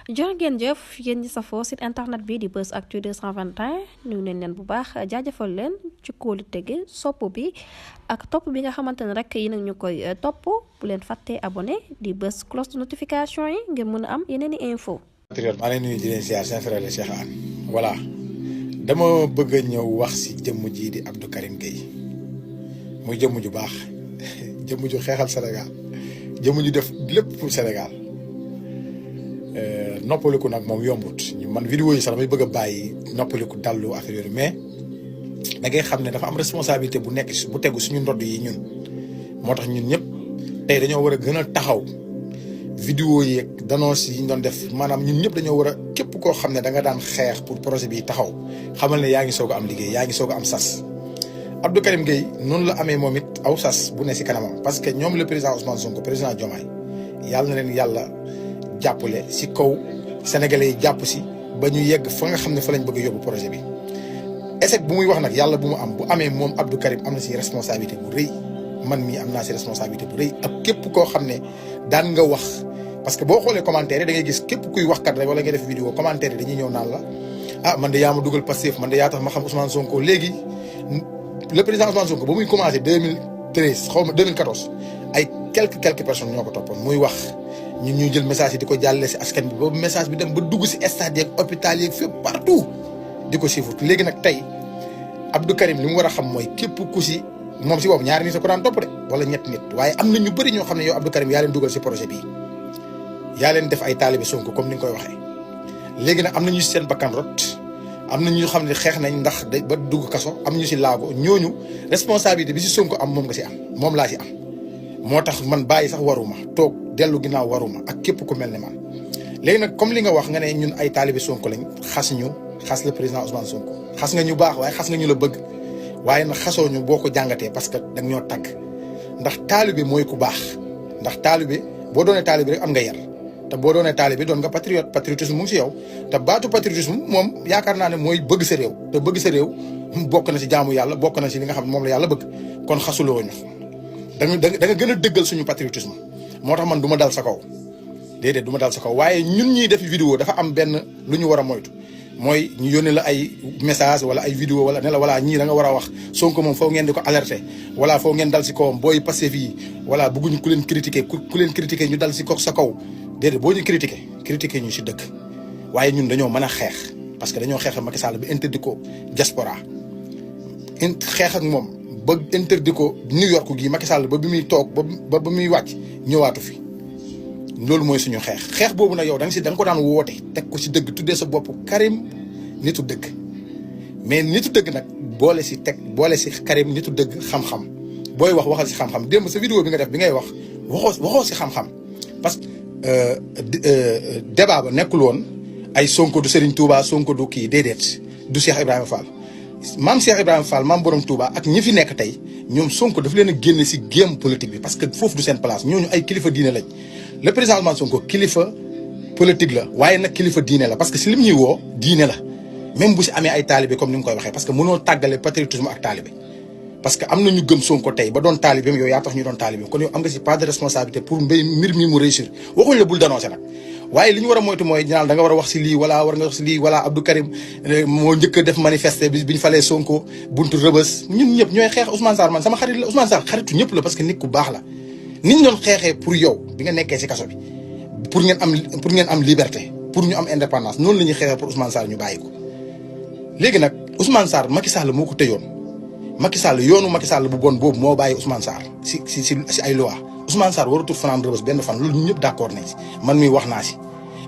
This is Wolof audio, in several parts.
jërë ngeen jëf yéen ñi safoo site internet bi di Buzz Actu 221 nuyu nañ leen bu baax jaajëfal leen ci kóolu tege sopp bi ak topp bi nga xamante ne rek yi nag ñu koy topp bu leen fàttee abonné di bës cloche de notification yi ngir mën a am yeneen i info. maa ngi nuyu di leen ziar seen frère Cheikh Anne voilà dama bëgg a ñëw wax si jëmm ji di Abdou Karim Gueye muy jëmm ju baax jëmm ju xeexal Sénégal jëmm ju def lépp pour Sénégal noppaliku nag moom yombut man vidéo yi sax damay bëgg a bàyyi noppaliku dallu affaire yooyu mais da ngay xam ne dafa am responsabilité bu nekk bu tegu suñu ndodd yi ñun moo tax ñun ñëpp tey dañoo war a gën a taxaw vidéo yi ak d'annonce yi ñu doon def maanaam ñun ñëpp dañoo war a képp koo xam ne da nga daan xeex pour projet bi taxaw xamal ne yaa ngi soog a am liggéey yaa ngi soog a am sas Abdou Karim Gueye noonu la amee moom it aw sas bu ne si kanamam parce que ñoom le président Ousmane Sonko président Diomaye yàlla na leen yàlla jàppale si kaw sénégalais yi jàpp si ba ñu yegg fa nga xam ne fa lañ bëgg a yóbbu projet bi échec bu muy wax nag yàlla bu mu am bu amee moom Abdou Karim am na si responsabilité bu rëy man mii am naa si responsabilité bu rëy ak képp koo xam ne daan nga wax parce que boo xoolee commentaire yi da ngay gis képp kuy wax kat rek wala nga def vidéo commentaire yi dañuy ñëw naan la ah man de yaa ma dugal Pastef man de yaa tax ma xam Ousmane Sonko léegi le président Ousmane Sonko ba muy commencé 2013 xaw ma 2014 ay quelques personnes ñoo ko toppoon muy wax ñun ñuy jël message yi di ko jàllale si askan bi ba message bi dem ba dugg si stade yeeg hôpital yeeg fépp partout di ko suivre léegi nag tey Abdou Karim li mu war a xam mooy képp ku si moom si boobu ñaari nit a ko daan topp de wala ñetti nit waaye am na ñu bëri ñoo xam ne yow Abdou Karim yaa leen dugal si projet bii yaa leen def ay taalibe Sonko comme ni nga koy waxee léegi nag am na ñu si seen bakkan rot am na ñu xam ne xeex nañ ndax ba dugg kaso am ñu si laago ñooñu responsabilité bi si Sonko am moom nga si am moom laa si am moo tax man bàyyi sax waruma toog dellu ginnaaw waruma ak képp ku mel ne man léegi nag comme li nga wax nga ne ñun ay taalibe Sonko lañ xas le président Ousmane Sonko xas nga ñu baax waaye xas nga ñu la bëgg waaye nag xasoo ñu boo ko jàngatee parce que da nga ñoo tàgg ndax taalibe mooy ku baax ndax taalibe boo doonee taalibe rek am nga yar te boo doonee taalibe doon nga patriotisme mu ngi si yow te baatu patriotisme moom yaakaar naa ne mooy bëgg sa réew te bëgg sa réew bokk na si jaamu yàlla bokk na si li nga xam ne moom la yàlla bëgg kon xasuloo ñu da nga gën a dëggal suñu patriotisme moo tax man du ma dal sa kaw déedéet du ma dal sa kaw waaye ñun ñuy def vidéo dafa am benn lu ñu war a moytu mooy ñu yónnee la ay message wala ay vidéo wala ne la voilà ñii da nga war a wax Sonko moom foo ngeen di ko alerter wala foo ngeen dal si kawam booy Pastef yi voilà bëgguñu ku leen critiquer ku leen critiquer ñu dal si ko sa kaw déedéet boo ñu critiquer ñu si dëkk waaye ñun dañoo mën a xeex parce que dañoo xeex ak Macky Sall ba interdit ko diaspora xeex ak moom ba interdit ko New York gii Macky Sall ba bi muy toog ba muy wàcc ñëwaatu fi loolu mooy suñu xeex boobu nag yow da nga ko daan woote teg ko si dëgg tuddee sa bopp Karim nitu dëgg mais nitu dëgg nag boole si Karim nitu dëgg xam-xam booy waxal si xam-xam démb sa vidéo bi nga def bi ngay wax waxoo si xam-xam parce que débat ba nekkul woon ay Sonko du Serigne Touba Sonko du kii déedéet du Cheikh Ibrahima Fall maam Cheikh Ibrahima Fall maam borom Touba ak ñi fi nekk tey ñoom Sonko daf leen a génne si game politique bi parce que foofu du seen place ñooñu ay kilifa diine lañ le président Ousmane Sonko kilifa politique la waaye nag kilifa diine la parce que si lim ñuy woo diine la même bu si amee ay taalibe comme ni nga koy waxee parce que mënoo tàggale patriotisme ak taalibe parce que am na ñu gëm Sonko tey ba doon taalibeem yow yaa tax ñu doon taalibeem kon yow am nga si pas de responsabilité pour mbir mi mu réussir waxuñ la bul dénoncer nag waaye li ñu war a moytu mooy ñaal da nga war a wax si lii wala war nga wax si lii wala Abdou Karim moo njëkk a def manifester bi ñu falee Sonko buntu Rëbës ñun ñëpp ñooy xeex Ousmane Sarr man sama xarit la Ousmane Sarr xaritu ñëpp la parce que nit ku baax la nit ñu doon xeexee pour yow bi nga nekkee si kaso bi pour ngeen am liberté pour ñu am indépendance noonu la ñuy xeexee pour Ousmane Sarr ñu bàyyi ko léegi nag Ousmane Sarr Macky Sall moo ko tëjoon Macky Sall yoonu Macky Sall bu bon boobu moo bàyyi Ousmane Sarr si ay loi Ousmane Sarr waratul fanaan Rëbës benn fan loolu ñun ñëpp d'accord nañ si man mii wax naa si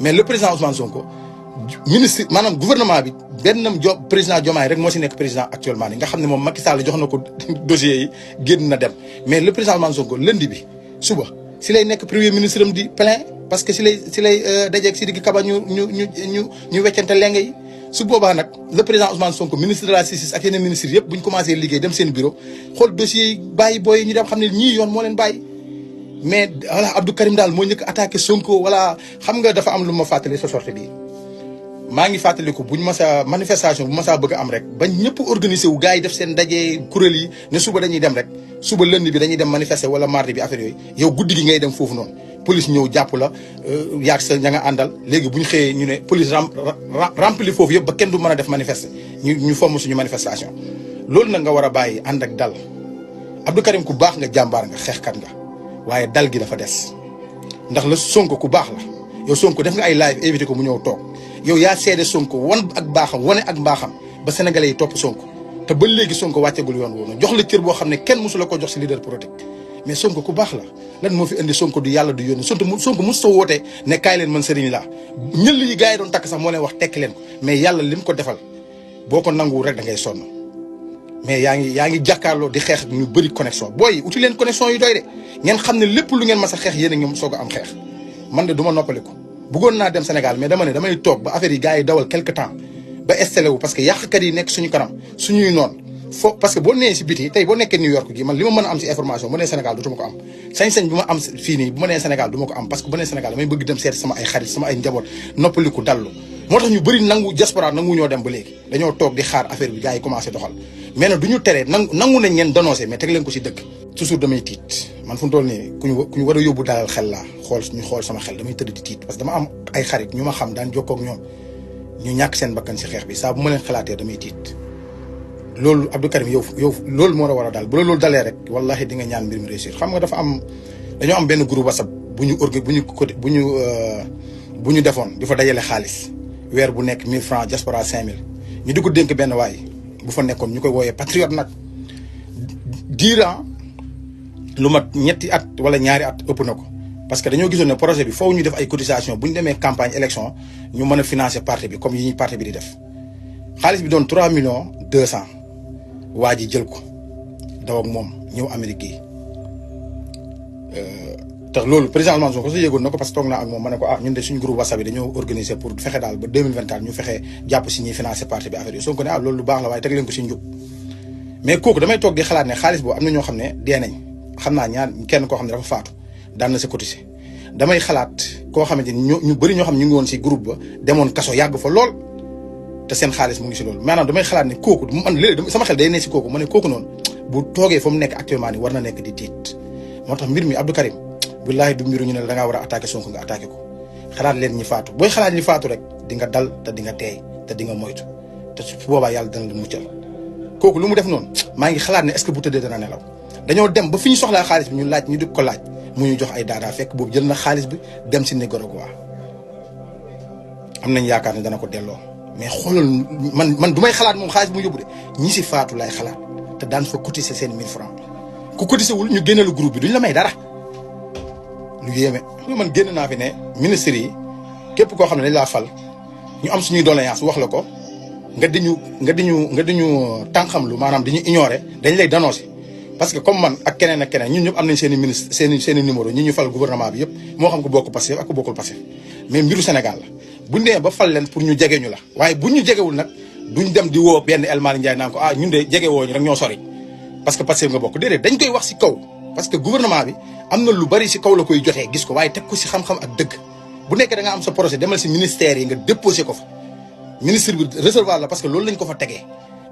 mais le président Ousmane Sonko ministre maanaam gouvernement bi président Diomaye rek moo si nekk président actuellement ni nga xam ne moom Macky Sall jox na ko dossiers yi génn na dem mais le président Ousmane Sonko lundi bi suba si lay nekk premier ministre am di plein parce que si lay dajeeg Sidiki Kaba ñu weccante lenge yi su boobaa nag le président Ousmane Sonko ministre de la justice ak yeneen ministres yëpp bu ñu commencé liggéey dem seen bureau xool dossiers yi bàyyi booy yi ñu dem xam ne ñii yoon moo leen bàyyi mais voilà Abdou Karim daal moo njëkk attaqué Sonko voilà xam nga dafa am lu ma fàttali sa sortie bii maa ngi fàttaliku buñ masa manifestation bu masaa bëgg a am rek ba ñëpp organisé wu gars yi def seen ndaje kuréel yi ne suba dañuy dem rek suba lundi bi dañuy dem manifester wala mardi bi affaire yooyu yow guddi gi ngay dem foofu noonu police ñëw jàpp la yaag sa ña nga àndal léegi bu ñu xëyee ñu ne police rempli foofu yëpp ba kenn du mën a def manifester ñu fomm suñu manifestation loolu nag nga war a bàyyi ànd ak dal Abdou Karim ku baax nga jàmbaar nga xeexkat nga waaye dal gi dafa des ndax la Sonko ku baax la yow Sonko def nga ay live invité ko mu ñëw toog yow yaa seede Sonko wan ak baaxam wane ak mbaaxam ba sénégalais yi topp Sonko te ba léegi Sonko wàccegul yoon woonu jox la cër boo xam ne kenn mosu la ko jox si leader politique mais Sonko ku baax la lan moo fi indi Sonko du yàlla du yónni Sonko mos ta wootee ne kaay leen man sëriñ laa ñëll yi gars yi doon takk sax moo leen wax tekki leen ko mais yàlla lim ko defal boo ko nanguwul rek da ngay sonn mais yaa ngi jàkkaarloo di xeex ak ñu bëri connexion booy uti leen connexion yi doy de ngeen xam ne lépp lu ngeen mas a xeex yéen a ngi soog a am xeex man de du ma noppaliku bëggoon naa dem Sénégal mais dama ne damay toog ba affaire yi gars yi dawal quelque temps ba installé wu parce que yàqkat yi nekk suñu kanam suñuy noon parce que boo nee si biti tey boo nekkee New York gi man li ma mën a am si information bu nee Sénégal dootuma ko am sañ-sañ bi ma am fii nii bu ma nee Sénégal du ma ko am parce que bu nee Sénégal damay bëgg dem seet sama ay xarit sama ay njaboot noppaliku dallu moo tax ñu bëri nangu diaspora nangu ñoo dem ba léegi dañoo toog di xaar affaire bi gars yi commencé doxal mais nag du ñu teree nangu nañ ngeen dénoncé mais teg leen ko si dëkk toujours damay tiit man fu mu toll nii ku ñu war a yóbbu dalal xel laa xool sama xel damay tëdd di tiit parce que dama am ay xarit ñu ma xam daan jokkoo ak ñoom ñu ñàkk seen bakkan si xeex bi saa bu ma leen xalaatee damay tiit loolu Abdou Karim yow loolu moo la war a daal bu la loolu dalee rek wallahi di nga ñaan mbir mi réussir xam nga dañoo am benn groupe WhatsApp bu ñu defoon di fa dajale xaalis weer bu nekk 1000 francs diaspora 5000 ñu di ko dénk benn waay bu fa nekkoon ñu koy wooyee patriote nag durant lu mat ñetti at wala ñaari at ëpp na ko parce que dañoo gisoon ne projet bi foofu ñu def ay cotisation bu ñu demee campagne élection ñu mën a financer parti bi comme yi ñuy parti bi di def xaalis bi doon 3 millions 200 waa ji jël ko daw ak moom ñëw Amérique yi te loolu président Ousmane Sonko ko sa yéegoon na ko parce que toog naa ak moom ma ne ko ñun de suñu groupe WhatsApp bi dañoo organiser pour fexe daal ba 2024 ñu fexe jàpp si ñuy financer parti bi affaire yi Sonko ne loolu lu baax la waaye teg leen ko si njub mais kooku damay toog di xalaat ne xaalis boobu am na ñoo xam ne dee nañ xam naa kenn koo xam ne dafa faatu daan na sa cotiser damay xalaat koo xamante ni ñu bëri ñoo xam ñu ngi woon si groupe ba demoon kaso yàgg fa lool te seen xaalis mu ngi si loolu maanaam damay xalaat ne kooku man léegi sama xel day ne si kooku ma ne kooku noonu bu toogee fa mu nekk actuellement ni war na nekk di tiit moo tax mbir mi Abdou Karim billaahi du mbiru ñu ne da ngaa war a attaqué Sonko nga attaqué ko xalaat leen ñi faatu booy xalaat ñi faatu rek di nga dal te di nga teey te di nga moytu te su boobaa yàlla dana la muccal kooku lu mu def noonu maa ngi xalaat ne est-ce que bu tëddee dana nelaw dañoo dem ba fi ñu soxlaa xaalis bi ñu laaj ñu di ko laaj mu ñu jox ay daadaa fekk boobu jël na xaalis bi dem si Nicaragua am nañ yaakaar ne dana ko delloo mais xoolal man du may xalaat moom xaalis bi mu yóbbu de ñi si faatu lay xalaat te daan fa cotiser seen 1000 francs ku cotiser wul ñu génne lu groupe bi duñ la may dara lu yéeme. man génn naa fi ne ministre yi képp koo xam ne dañ laa fal ñu am suñuy doléance wax la ko nga di ñu tànqam lu maanaam dañuy ignorer dañ lay dénoncer parce que comme man ak keneen ñun ñëpp am nañ seen i ministre seen i numéro ñi ñu fal gouvernement bi yëpp moo xam ko bokk Pastef ak ko bokkul Pastef mais mbiru Sénégal la buñ demee ba fal leen pour ñu jege ñu la waaye buñ ñu jegewul nag duñ dem di woo benn El Malick Ndiaye naan ko ñun de jege woo ñu rek ñoo sori parce que Pastef nga bokk déedéet dañ koy wax si kaw parce que gouvernement bi am na lu bari si kaw la koy jotee gis ko waaye teg ko si xam-xam ak dëgg bu nekkee da nga am sa projet demal si ministère yi nga déposé ko fa ministre bi recevoir la parce que loolu lañ ko fa tegee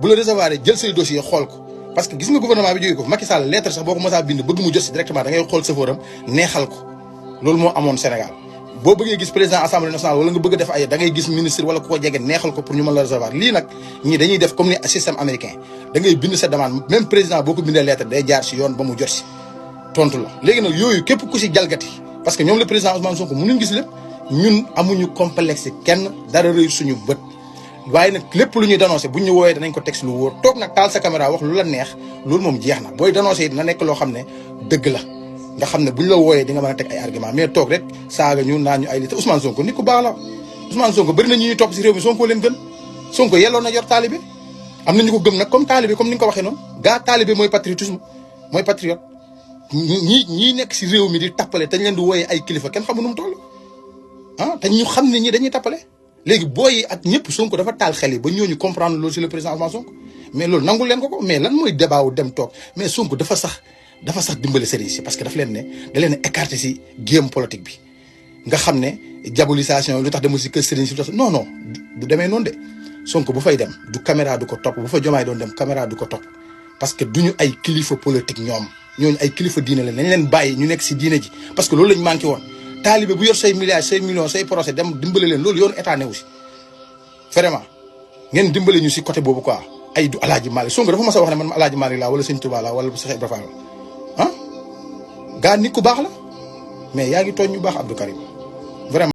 bu la recevoir jël say dossier xool ko parce que gis nga gouvernement bi jógee ko Macky Sall lettre sax boo ko mësaa bind bëgg mu jot si directement da ngay xool safooram neexal ko loolu moo amoon Sénégal boo bëggee gis président assemblée nationale wala nga bëgg a def ay da ngay gis ministre wala ku ko jege neexal ko pour ñu mën la recevoir lii nag ñii dañuy def comme ni système américain da ngay bind sa demande même président boo ko bindee lettre day jaar si yoon ba mu jot si tontu la léegi nag yooyu képp ku si jalgati parce que ñoom le président Ousmane Sonko mënuñ gis lépp ñun amuñu complexe kenn dara rëy suñu bët waaye nag lépp lu ñuy dénoncé buñ ñu wooyee danañ ko teg si lu wóor toog nag taal sa caméra wax lu la neex loolu moom jeex na booy dénoncé yi dina nekk loo xam ne dëgg la nga xam ne buñ la wooyee di nga mën a teg ay argument mais toog rek saaga ñu naan ñu ay li te Ousmane Sonko nit ku baax la Ousmane Sonko bëri na ñu ñuy topp si réew mi Sonko leen gën Sonko yelloon na yor taalibe am na ñu ko gëm nag comme taalibe comme ni nga ko waxee noonu gaa taalibe mooy patriotisme mooy patriote ñii nekk si réew mi di tappale te ñu leen di wooyee ay kilifa kenn xamu nu mu toll te ñu xam ne ñi dañuy tappale léegi booy ak ñëpp Sonko dafa taal xel yi ba ñooñu comprendre loolu si le président Ousmane Sonko mais loolu nangul leen ko mais lan mooy débat wu dem toog mais Sonko dafa sax dimbale sëriñ si parce que dafa leen ne da leen écarté si game politique bi nga xam ne diabolisation lu tax demul si kër sëriñ si non du demee noonu de Sonko bu fay dem du caméra du ko topp bu fa Diomaye doon dem caméra du ko topp parce que duñu ay kilifa politique ñooñu ay kilifa diine la nañ leen bàyyi ñu nekk si diine ji parce que loolu lañ manqué woon taalibe bu yor say milliards say millions say procès dem dimbale leen loolu yoonu état newu si vraiment ngeen dimbale ñu si côté boobu quoi ay du Alaaji Malick Sonko dafa mas a wax ne man Alaaji Malick laa wala Sëñ Tuubaa laa wala Cheikh Ibra Fall ah gaa nit ku baax la mais yaa ngi tooñ ñu baax Abdou Karim vraiment